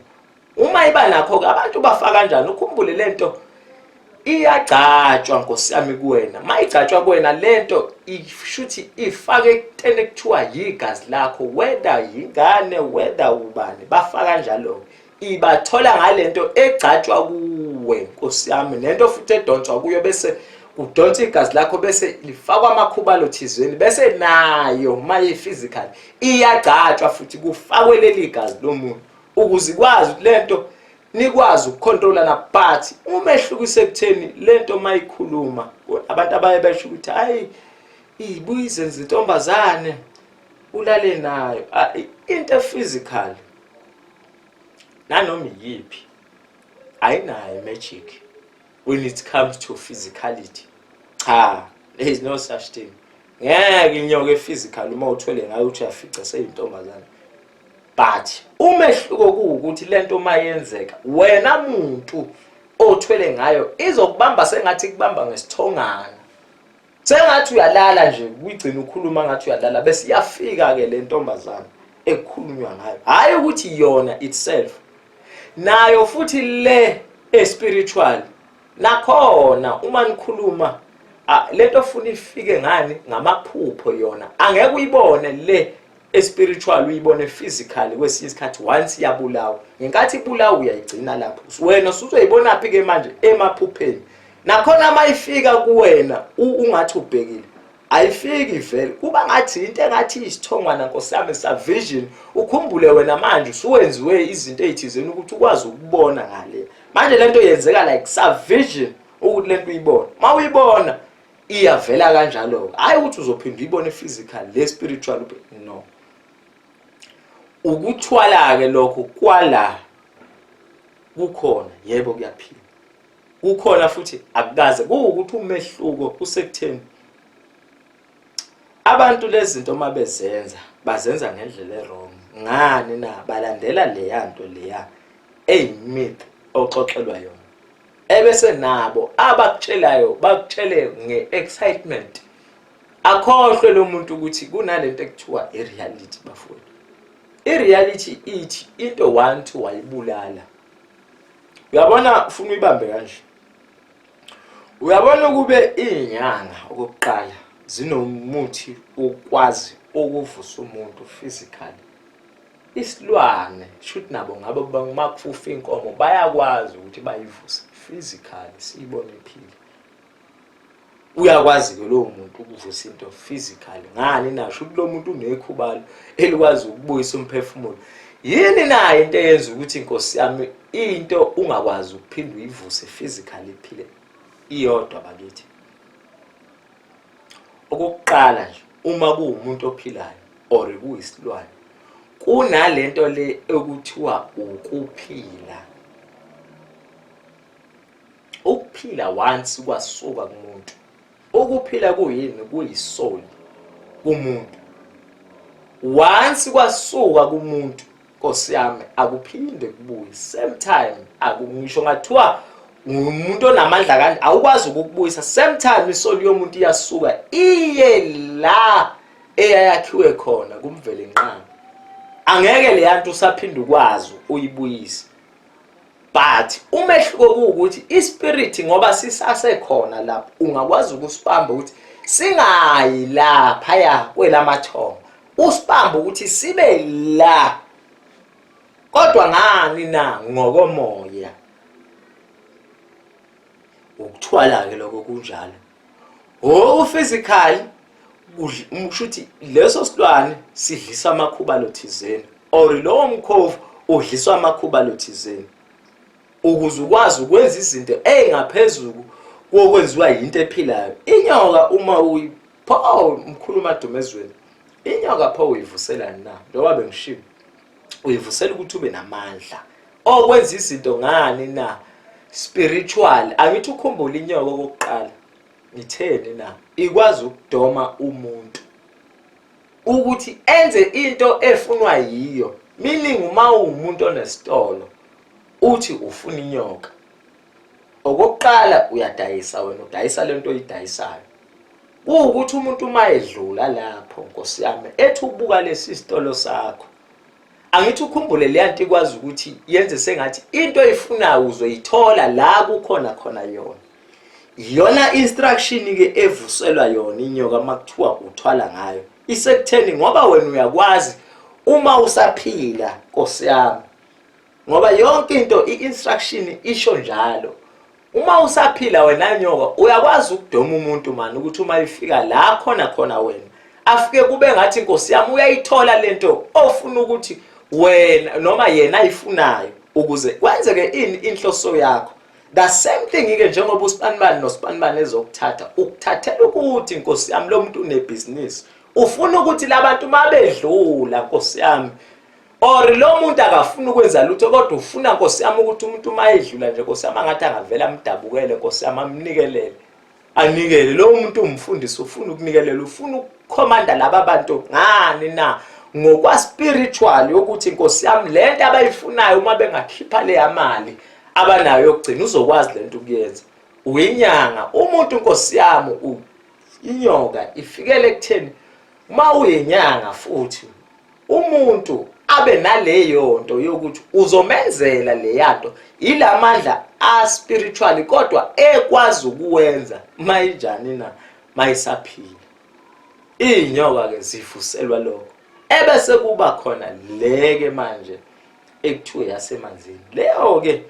Uma iba nakho-ke abantu bafa kanjani? Ukhumbule lento. Iyagcatshwa nkosi yami kuwena. Mayigcatshwa kuwena lento ishuthi ifake ekuteni ekuthiwa yigazi lakho, whether yingane whether ubani, bafaka kanjalo. Ibathola ngalento egcatshwa kuwe nkosi yami, nento futhi edonswa kuyo, bese kudonsa igazi lakho, bese lifakwa amakhubalo thizeni, bese nayo maye physical iyagcatshwa futhi kufakwe leli gazi lomuntu ukuze ikwazi ukuthi lento nikwazi ukucontrolana. But umehluko isekutheni lento mayikhuluma abantu abaye besho ukuthi hayi ibuye izenze intombazane ulale nayo, into physical nanoma iyiphi ayinayo magic when it comes to physicality. Cha, there is no such thing. Ngeke inyoka e-physical uma uthwele ngayo uthi uyafica seyintombazane. But umehluko kuwukuthi lento uma yenzeka wena muntu othwele ngayo izokubamba sengathi ikubamba ngesithongana, sengathi uyalala nje, kuyigcina ukhuluma ngathi uyalala, bese iyafika ke le ntombazane ekukhulunywa ngayo. Hhayi ukuthi yona itself nayo futhi le e-spiritual nakhona uma nikhuluma lento ofuna ifike ngani ngamaphupho, yona angeke uyibone le e-spiritual, uyibone physically kwesinye isikhathi. Once iyabulawa, ngenkathi ibulawa uyayigcina lapho wena usuzoyibona phi ke manje? Emaphupheni. Nakhona uma ifika kuwena ungathi ubhekile, ayifiki vele, kuba ngathi into engathi isithongwana nkosi yami, sa vision. Ukhumbule wena manje usuwenziwe izinto ezithizeni ukuthi ukwazi ukubona ngale. Manje lento yenzeka like sa vision ukuthi lento uyibona, uma uyibona iyavela kanjalo, hayi ukuthi uzophinda uyibone physical le spiritual, no. Ukuthwala ke lokho kwala kukhona, yebo, kuyaphila, kukhona futhi akukaze kuwukuthi umehluko usekutheni abantu lezi zinto uma bezenza bazenza ngendlela e-wrong. Ngani na? Balandela leya nto leya eyi-myth oxoxelwa yona, ebese nabo abakutshelayo bakutshele nge-excitement, akhohlwe lo muntu ukuthi kunalento ekuthiwa i-reality. Bafowethu, i-reality ithi into one two wayibulala. Uyabona, ufuna uyibambe kanje, uyabona, ukube izinyanga okokuqala zinomuthi ukwazi ukuvusa umuntu physically, isilwane shuthi nabo ngabe makufufa inkomo bayakwazi ukuthi bayivuse physically siyibone iphile. Uyakwazi ke lowo muntu ukuvusa into physically. Ngani na? Shuthi lo muntu unekhubalo elikwazi ukubuyisa umphefumulo. Yini nayo into eyenza ukuthi inkosi yami into ungakwazi ukuphinda uyivuse physically iphile? Iyodwa bakithi. Okokuqala nje, uma kuwumuntu ophilayo or kuyisilwane, kunalento le ekuthiwa ukuphila. Ukuphila once kwasuka kumuntu, ukuphila kuyini? Kuyi-soul kumuntu. Once kwasuka kumuntu nkosi yami akuphinde kubuye. Same time akungisho ngathiwa umuntu onamandla kanje awukwazi ukukubuyisa. Same time i-soul yomuntu iyasuka iye la eyayakhiwe khona kuMvelinqangi, angeke leya nto usaphinda ukwazi uyibuyise. But umehluko kuwukuthi i-spirit ngoba sisasekhona lapho ungakwazi ukusibamba ukuthi singayi laphaya kwelamathongo, usibamba ukuthi sibe la, kodwa ngani na? Ngokomoya. Ukuthwala ke lokho kunjalo. Oku-physical kusho ukuthi leso silwane sidlisa amakhubalo thizeni or lowo mkhovu udliswa amakhubalo thizeni ukuze ukwazi ukwenza izinto ey'ngaphezulu kokwenziwa yinto ephilayo. Inyoka uma pho mkhulu Madumezweni, inyoka pho uyivuselani na? Njengoba bengishilo, uyivusela ukuthi ube namandla okwenza izinto. Ngani na? Spiritual. Angithi ukhumbule inyoka okokuqala ngitheni na? Ikwazi ukudoma umuntu ukuthi enze into efunwa yiyo, meaning uma uwumuntu onesitolo uthi ufuna inyoka, okokuqala uyadayisa wena, udayisa lento oyidayisayo. Kuwukuthi umuntu uma edlula lapho nkosi yami ethi ubuka lesi sitolo sakho, angithi ukhumbule leya nto ikwazi ukuthi yenze sengathi into oyifunayo uzoyithola la kukhona khona yona. Iyona instruction ke evuselwa yona inyoka makuthiwa uthwala ngayo. Isekutheni ngoba wena uyakwazi uma usaphila Nkosi yami. Ngoba yonke into i-instruction isho njalo. Uma usaphila wena nyoka uyakwazi ukudoma umuntu mani ukuthi uma ifika la khona khona wena afike kube ngathi inkosi yami uyayithola lento ofuna ukuthi wena noma yena ayifunayo ukuze kwenzeke ini inhloso yakho. The same thing ke njengoba usibanibani nosibanibani ezokuthatha ukuthathela ukuthi inkosi yami lo muntu unebhizinisi ufuna ukuthi labantu mabedlula nkosi yami or lo muntu akafuni ukwenza lutho kodwa ufuna nkosi yami ukuthi umuntu uma edlula nje nkosi yami angathi angavela amdabukele nkosi yami amnikelele anikele lo muntu umfundisi ufuna ukunikelela ufuna ukukhomanda laba bantu ngani na ngokwa spiritual yokuthi nkosi yami lento abayifunayo uma bengakhipha leya mali abanayo yokugcina uzokwazi lento ukuyenza uyinyanga umuntu nkosi yami inyoka ifikele ekutheni uma uyinyanga futhi umuntu abe naleyo nto yokuthi uzomenzela leyanto ilamandla a spiritually kodwa ekwazi ukuwenza mayinjani na mayisaphila inyoka ke zivuselwa lokho ebese kuba khona leke manje ekuthiwe yasemanzini leyo ke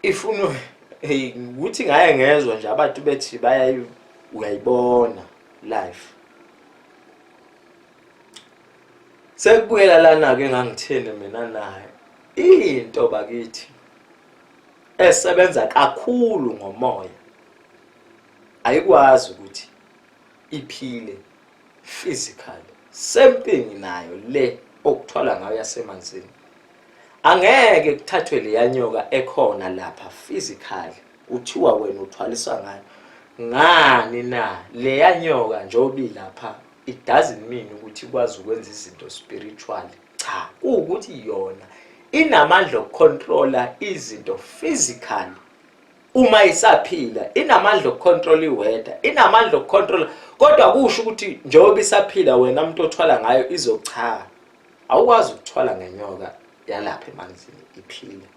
ifuna hey ukuthi ngaye ngezwa nje abantu bethi bayayi uyayibona life Sekubuyela lana ke ngangithini mina naye into bakithi esebenza kakhulu ngomoya ayikwazi ukuthi iphile physically same thing nayo le okuthwala ngayo yasemanzini angeke kuthathwe leya nyoka ekhona lapha physically kuthiwa wena uthwaliswa ngayo ngani na leya nyoka njengoba ilapha it doesn't mean ukuthi ikwazi ukwenza izinto spiritually cha kuwukuthi yona inamandla okucontrola izinto physically uma isaphila inamandla okucontrola iweather inamandla okucontrola kodwa kusho ukuthi njengoba isaphila wena umuntu othwala ngayo izocha awukwazi ukuthwala ngenyoka yalapha emanzini iphila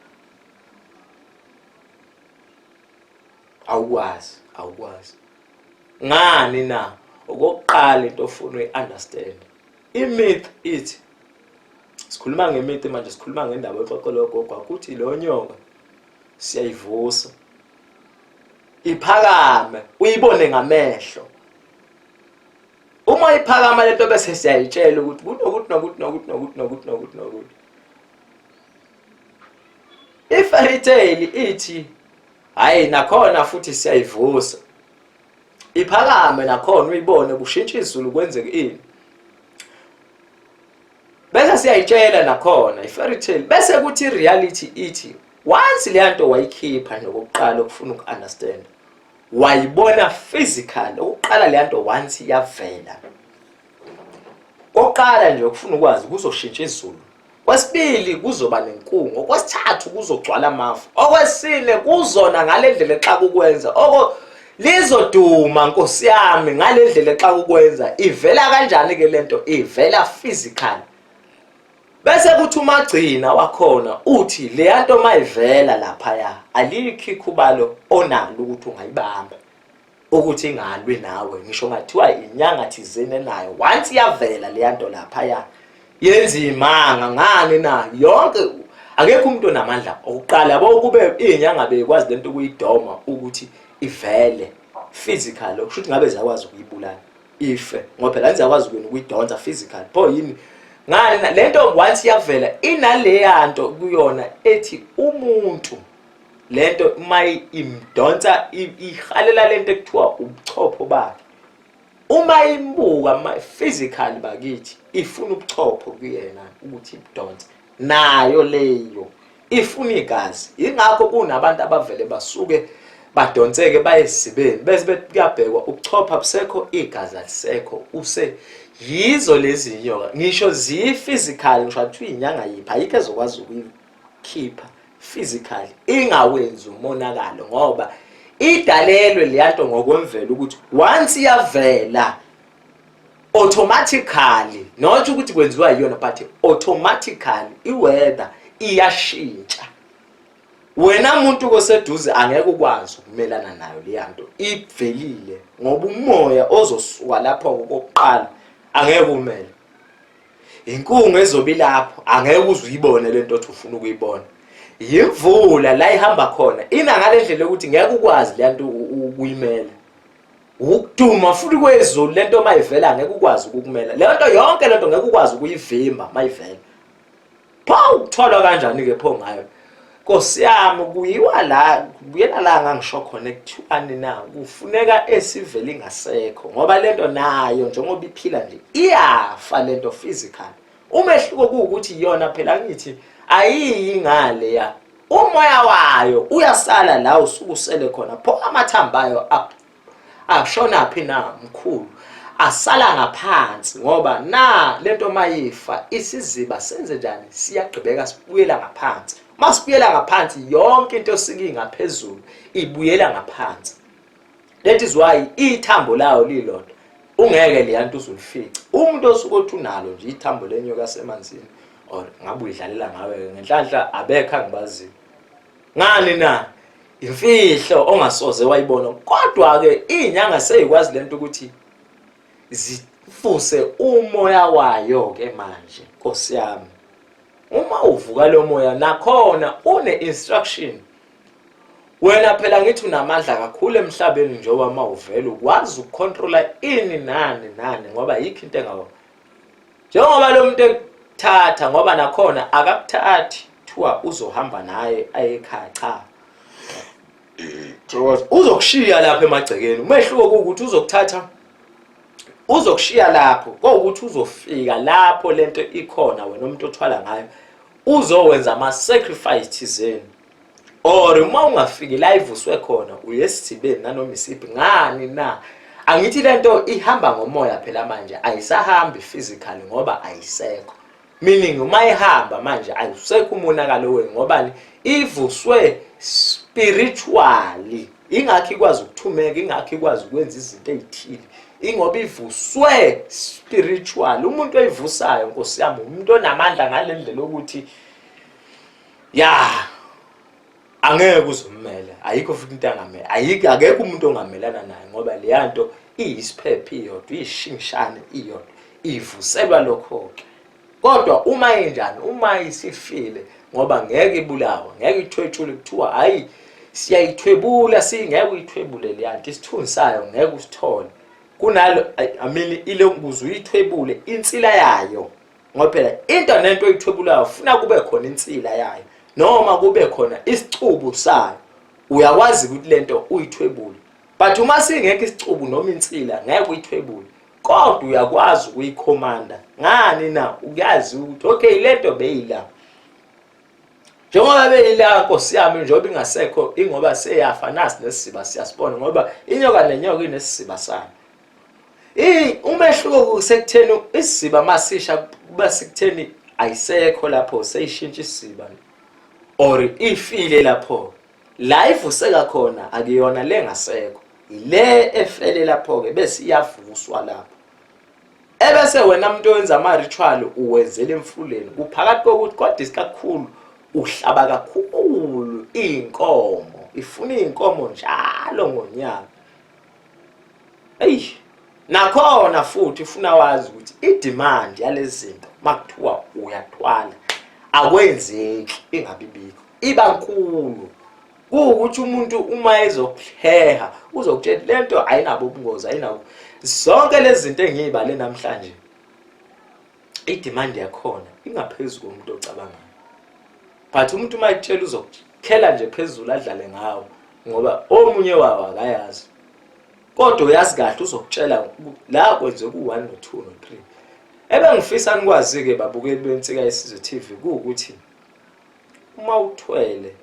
awukwazi awukwazi ngani na okokuqala into ofuna uyi-understand i-myth ithi sikhuluma ngemyth manje sikhuluma ngendaba yoxoxo logogo ukuthi lo nyoka siyayivusa iphakame uyibone ngamehlo uma iphakama lento bese siyayitshela ukuthi kunokuthi nokuthi nokuthi nokuthi nokuthi nokuthi nokuthi I-fairy tale ithi hayi nakhona futhi siyayivusa iphakame nakhona uyibone kushintsha izulu kwenzeke ini bese siyayitshela nakhona i-fairy tale bese kuthi i-reality ithi once leya nto wayikhipha nje okokuqala okufuna uku-understand wayibona physical okokuqala leya nto once yavela kokuqala nje ukufuna ukwazi kuzoshintsha izulu Kwesibili kuzoba nenkungu, okwesithathu kuzogcwala amafu, okwesine kuzona ngale ndlela exaka ukwenza, oko lizoduma nkosi yami ngale ndlela exaka ukwenza. Ivela kanjani ke lento? Ivela physical. Bese kuthi umagcina wakhona uthi leya nto mayivela laphaya alikho ikhubalo onalo ukuthi ungayibamba. ukuthi ingalwi nawe ngisho ngathiwa inyanga thizeni enayo once iyavela leya nto laphaya yenza imanga ngani na yonke akekho umuntu onamandla okuqala yabo kube inyanga beyikwazi lento ukuyidoma ukuthi ivele physical okusho ukuthi ngabe ziyakwazi ukuyibulala ife ngoba phela ziyakwazi ukuyona ukuyidonsa physical pho yini ngani lento once iyavela inaleya nto kuyona ethi umuntu lento uma imdonsa ihalela lento ekuthiwa ubuchopho bakhe uma imbuka physically bakithi ifuna ubuchopho kuyena ukuthi ibudonse nayo leyo ifuna igazi ingakho kunabantu abavele basuke badonseke baye esizibeni bese bethi kuyabhekwa ubuchopho abusekho igazi alisekho use yizo lezi nyoka ngisho ziyi-physical ngisho athiwa inyanga yiphi ayikho ezokwazi ukuyikhipha physically ingawenzi umonakalo ngoba idalelwe leyanto ngokwemvelo ukuthi once iyavela automatically not ukuthi kwenziwa yiyona but automatically iweather iyashintsha. Wena muntu koseduze angeke ukwazi ukumelana nayo leya nto ivelile ngoba umoya ozosuka lapho kokuqala angeke umele. Inkungu ezobe ilapho angeke uze uyibone lento othi ufuna ukuyibona. Yimvula la ihamba khona ina ngale ndlela yokuthi ngeke ukwazi le nto ukuyimela. Ukuduma futhi kwezulu lento mayivela ngeke ukwazi ukukumela. Le nto yonke lento ngeke ukwazi ukuyivimba mayivela. Pho ukutholwa kanjani ke pho ngayo? Nkosi yami kuyiwa la kubuyela la ngangisho khona ekuthiwani na kufuneka esivele ingasekho ngoba lento nayo njengoba iphila nje iyafa lento physical. Umehluko kuwukuthi iyona phela ngithi ayiyi ngale ya umoya wayo uyasala la usuke usele khona pho amathambo ayo ashona phi na mkhulu asala ngaphansi ngoba na lento mayifa isiziba senze njani siyagqibeka sibuyela ngaphansi masibuyela ngaphansi yonke into osiki ngaphezulu ibuyela ngaphansi that is why ithambo lawo lilodwa ungeke leya nto uzulifice umuntu osuke othi unalo nje ithambo lenyoka semanzini or ngabe uyidlalela ngawe ngenhlanhla abekho angibaziyo ngani na imfihlo ongasoze wayibona kodwa ke izinyanga seyikwazi lento ukuthi zifuse umoya wayo ke manje Nkosi yami uma uvuka lo moya nakhona une instruction wena phela ngithi unamandla kakhulu emhlabeni njengoba uma uvela ukwazi ukucontrola ini nani nani ngoba yikho into engawo Njengoba lo muntu ekuthatha ngoba nakhona akakuthathi kuthiwa uzohamba naye aye ekhaya cha. Thokoza. Uzokushiya lapha emagcekeni. Umehluko kuwukuthi uzokuthatha uzokushiya lapho kowukuthi uzofika lapho lento ikhona wena umuntu othwala ngayo uzowenza ama sacrifice thizeni or uma ungafiki la ivuswe khona uye esithibeni nanoma isiphi ngani na angithi lento ihamba ngomoya phela manje ayisahambi physically ngoba ayisekho meaning uma ihamba manje ayisekho umonakalo wenu ngobani ivuswe spiritually ingakho ikwazi ukuthumeka ingakho ikwazi ukwenza izinto ezithile ingoba ivuswe spiritually umuntu oyivusayo nkosi yami umuntu onamandla ngalendlela ukuthi ya angeke uzummele ayikho futhi into angamele ayikho akekho umuntu ongamelana naye ngoba leya nto iyisiphepho iyodwa iyishingishane iyodwa ivuselwa lokho-ke kodwa uma injani uma isifile ngoba ngeke ibulawe ngeke ithwetshule kuthiwa hayi siyayithwebula singeke uyithwebule leya nto isithunzi sayo ngeke usithole kunalo I mean ile ukuze uyithwebule insila yayo ngoba phela into nento oyithwebulayo funa kube khona insila yayo noma kube khona isicubu sayo uyakwazi ukuthi lento uyithwebule but uma singekho isicubu noma insila ngeke uyithwebule kodwa uyakwazi ukuyikhomanda ngani na uyazi ukuthi okay lento beyila njengoba beyila nkosi yami njengoba ingasekho ingoba seyafa nasi nesiziba siyasibona ngoba inyoka nenyoka inesiziba sayo Ey umehluko kusekutheni isiziba masisha kuba sekutheni ayisekho lapho seyishintsha isiziba or ifile lapho la ivuseka khona akuyona le ngasekho ile efele lapho ke bese iyavuswa lapho ebese wena umuntu owenza ama ritual uwenzela emfuleni kuphakathi kokuthi kodwa isikakhulu uhlaba kakhulu inkomo ifuna inkomo njalo ngonyaka Eyi nakhona futhi ufuna wazi ukuthi i-demand yalezi zinto makuthiwa uyathwala akwenzeki ingabi bikho iba nkulu kuwukuthi umuntu uma ezokuheha uzokutshela lento ayinabo ubungozi ayinabo zonke lezi zinto engiyibale namhlanje i-demand yakhona ingaphezu komuntu ocabangayo but umuntu uma ekutshela uzokukhela nje phezulu adlale ngawo ngoba omunye wawo akayazi kodwa uyazi kahle uzokutshela la kwenzeka u-1 no-2 no-3 ebengifisa nikwazi-ke babukeli bensika yesizwe TV kuwukuthi uma uthwele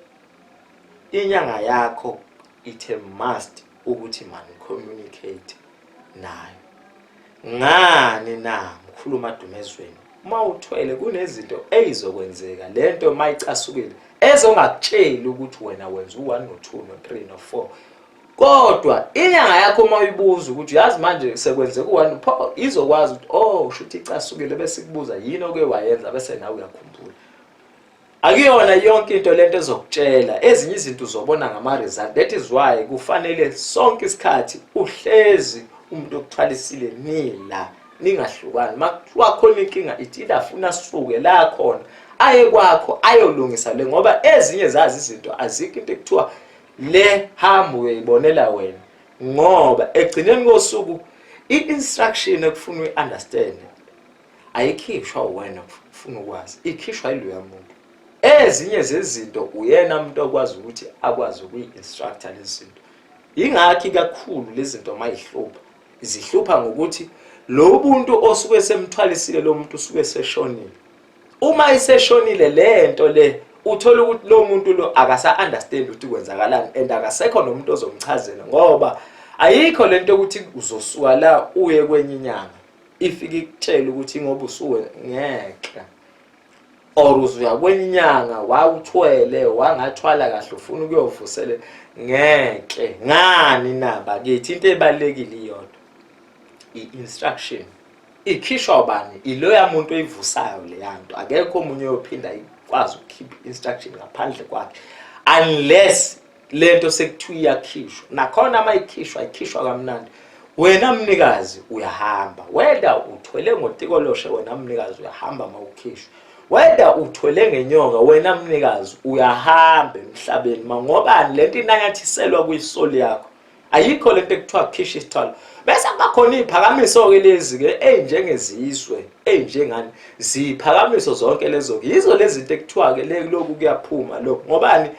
inyanga yakho ithe must ukuthi man communicate nayo ngani na mkhulu madumezweni uma uthwele kunezinto eyizokwenzeka lento mayicasukile ezongakutsheli ukuthi wena wenza u1 no2 no3 no4 kodwa inyanga yakho uma uyibuza ukuthi uyazi manje sekwenzeka u1 pho izokwazi ukuthi oh shuthi icasukile bese ikubuza yini oke wayenza bese nawe uyakhumbula. Akuyona yonke into lento ezokutshela, ezinye izinto uzobona ngama-result. That is why kufanele sonke isikhathi uhlezi umuntu okuthwalisile nila ningahlukani. Makuthiwa khona inkinga ithi ilafuna suke la khona aye kwakho ayolungisa le, ngoba ezinye zazi izinto azikho into ekuthiwa le hamba uyoyibonela wena, ngoba egcineni kosuku i-instruction ekufuna uyi-understand ayikhishwa uwena ufuna ukwazi, ikhishwa yiloya muntu. Ezinye zezinto uyena umuntu okwazi ukuthi akwazi ukuyi-instructor lezi zinto. Yingakho kakhulu lezi zinto mayihlupha zihlupha ngokuthi lo buntu osuke semthwalisile lo muntu usuke seshonile. Uma iseshonile le nto le uthola ukuthi lo muntu lo akasa understand ukuthi kwenzakalani and akasekho nomuntu ozomchazela, ngoba ayikho lento yokuthi uzosuka la uye kwenye inyanga ifike ikutshele ukuthi ngoba usuwe ngeke, or uzuya kwenye inyanga wawuthwele wangathwala kahle ufuna ukuyovusele ngeke. Ngani na bakithi, into ebalekile iyodwa, i-instruction ikhishwa ubani? Iloya muntu oyivusayo leya nto. Akekho omunye oyophinda ikwazi ukukhipha i-instruction ngaphandle kwakhe, unless lento sekuthiwa iyakhishwa. Nakhona uma ikhishwa, ikhishwa kamnandi. Wena mnikazi uyahamba, whether uthwele ngotikoloshe, wena mnikazi uyahamba uma ukhishwa. Whether uthwele ngenyoka, wena mnikazi uyahamba emhlabeni. Mangobani lento inanyathiselwa kwisoli yakho. Ayikho lento ekuthiwa khishwa isithwalo. Bese kuba khona iziphakamiso-ke lezi-ke ey'njengezizwe ey'njengani, ziphakamiso zonke lezo-ke yizo lezi zinto ekuthiwa-ke le lokhu kuyaphuma lokhu. Ngobani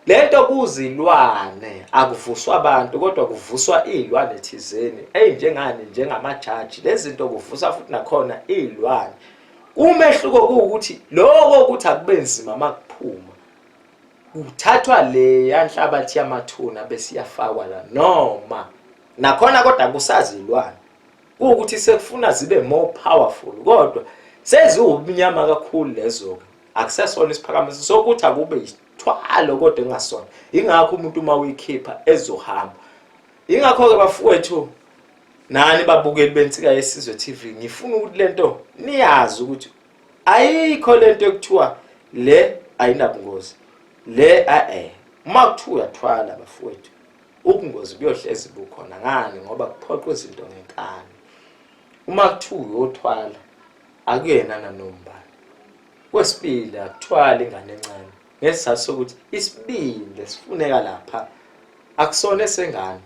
lento kuzilwane, akuvuswa abantu kodwa kuvuswa iy'lwane thizeni ey'njengani, njengamajaji. Lezi zinto kuvusa futhi nakhona iy'lwane. Umehluko kuwukuthi lokho ukuthi akube nzima makuphuma, kuthathwa leya nhlabathi yamathuna bese iyafakwa la, noma nakhona kodwa kusazilwane, kuwukuthi sekufuna zibe more powerful, kodwa seziwubumnyama kakhulu lezo-ke, akusesona isiphakamiso sokuthi akube yisithwalo kodwa engasona. Yingakho umuntu uma uyikhipha ezohamba. Yingakho-ke bafowethu nani babukeli beNsika Yesizwe TV, ngifuna ukuthi lento niyazi ukuthi ayikho lento ekuthiwa le ayinabungozi le a-e. Uma kuthiwa uyathwala bafowethu, ubungozi buyohlezi bukhona. Ngani? Ngoba kuphoqwa izinto ngenkani. Uma kuthiwa uyothwala akuyena nanombani. Kwesibili, akuthwali ingane encane, ngesizathu sokuthi isibindi esifuneka lapha akusona esengane.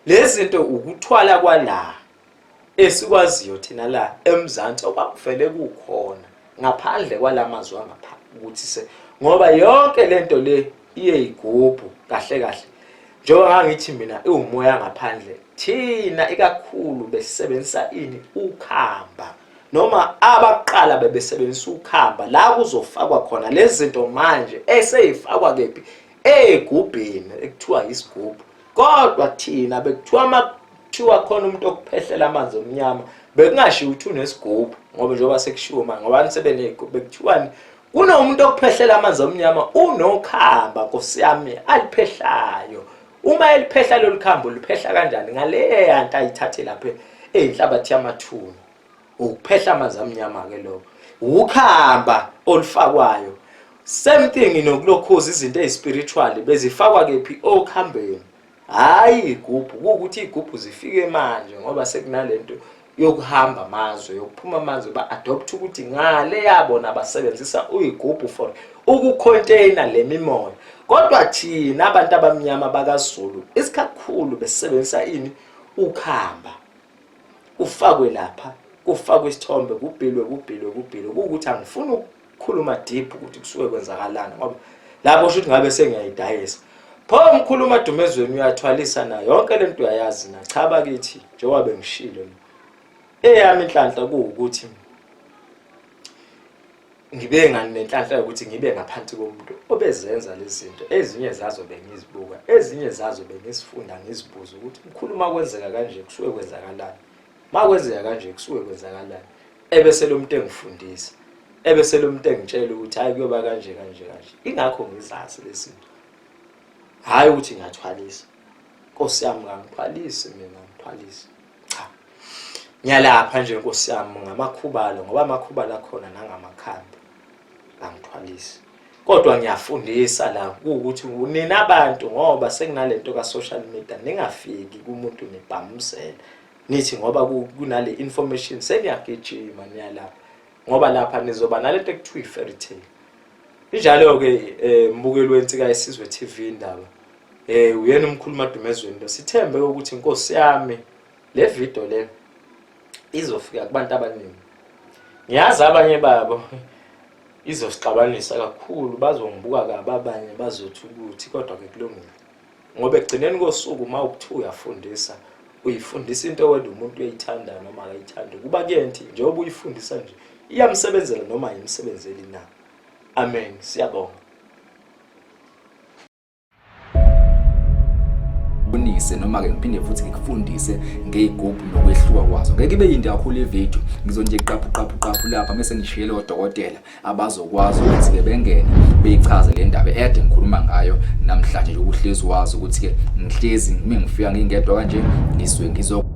Lezi zinto ukuthwala kwala esikwaziyo thina la eMzansi okwakuvele kukhona ngaphandle kwalamazwi angapha ukuthi se, ngoba yonke lento le iye igubhu kahle kahle, njengoba ngangithi mina iwumoya ngaphandle. Thina ikakhulu besebenzisa ini? Ukhamba, noma abaqala bebesebenzisa ukhamba la kuzofakwa khona lezi zinto manje eseyifakwa kephi? Egubhini ekuthiwa isigubhu. Kodwa thina bekuthiwa makuthiwa khona umuntu okuphehlela amanzi omnyama, bekungashiwo ukuthi unesigubhu, ngoba njengoba sekushiwo manje ngoba sebeneyigubhu, bekuthiwani? Kunomuntu okuphehlela amanzi omnyama, unokhamba nkosi yami aliphehlayo. Uma eliphehla lolu khambo, liphehla kanjani? Ngaleya nto ayithathe lapha eyinhlabathi yamathuna. Ukuphehla amanzi amnyama-ke lokho, ukhamba olufakwayo. Same thing nokulokhuza izinto ezispiritual bezifakwa kephi? Okhambeni, hhayi igubhu. Kuwukuthi iy'gubhu zifike manje ngoba sekunalento yokuhamba amazwe, yokuphuma amazwe, ba-adopt ukuthi ngale yabona basebenzisa uyigubhu for ukucontainer le mimoya. Kodwa thina abantu abamnyama bakaZulu isikakhulu besebenzisa ini? Ukhamba, kufakwe lapha, kufakwe isithombe, kubhilwe kubhilwe kubhilwe. Kuwukuthi angifuni ukukhuluma deep ukuthi kusuke kwenzakalani, ngoba lapho kusho ukuthi ngabe sengiyayidayisa. Pho mkhulu Dumezweni uyathwalisa na? Yonke lento uyayazi na? Cha bakithi, njengoba bengishilo, eyami inhlanhla kuwukuthi ngibe ngani nenhlanhla yokuthi ngibe ngaphansi komuntu obezenza lezi zinto. Ezinye zazo bengizibuka, ezinye zazo bengizifunda, ngizibuza ukuthi mkhulu uma kwenzeka kanje kusuke kwenzakalani, uma kwenzeka kanje kusuke kwenzakalani, ebese lo muntu engifundisa, ebese lo muntu engitshela ukuthi hayi kuyoba kanje kanje kanje. Ingakho ngizazi lezi zinto, hhayi ukuthi ngiyathwalisa. Nkosi yami, ngangithwalisi mina, ngithwalisi cha, ngiyalapha nje nkosi yami ngamakhubalo, ngoba amakhubalo akhona nangamakhambi. Angithwalisi. Kodwa ngiyafundisa la kuwukuthi nina abantu ngoba sekunalento ka social media ningafiki kumuntu nibhamuzela. Nithi ngoba kunale information seniyagijima niyalapha. Ngoba lapha nizoba nalento ekuthiwa i-fairy tale. Injalo-ke eh mbukeli weNsika Yesizwe TV indaba. Eh uyena umkhulu Madumezweni lo. Sithembe ukuthi inkosi yami le video le izofika kubantu abaningi. Ngiyazi abanye babo izosixabanisa kakhulu bazongibuka kabi abanye bazothi ukuthi kodwa ke kulungile. Ngoba ekugcineni kosuku uma ukuthiwa uyafundisa uyifundisa into wena umuntu uyayithanda noma akayithandi kuba kuyenthi njengoba uyifundisa nje iyamsebenzela noma ayimsebenzeli na. Amen siyabonga. Bonise noma-ke ngiphinde futhi ngikufundise ngey'gubhu nokwehluka kwazo. Ngeke ibe yinde kakhulu ividiyo, ngizonje qaphu qaphu qaphu lapha mese ngishiyele odokotela abazokwazi ukuthi-ke bengene beyichaze le ndaba ede ngikhuluma ngayo namhlanje nje uhlezi wazi ukuthi-ke ngihlezi ngime ngifika ngingedwa kanje ngisuke ngizo.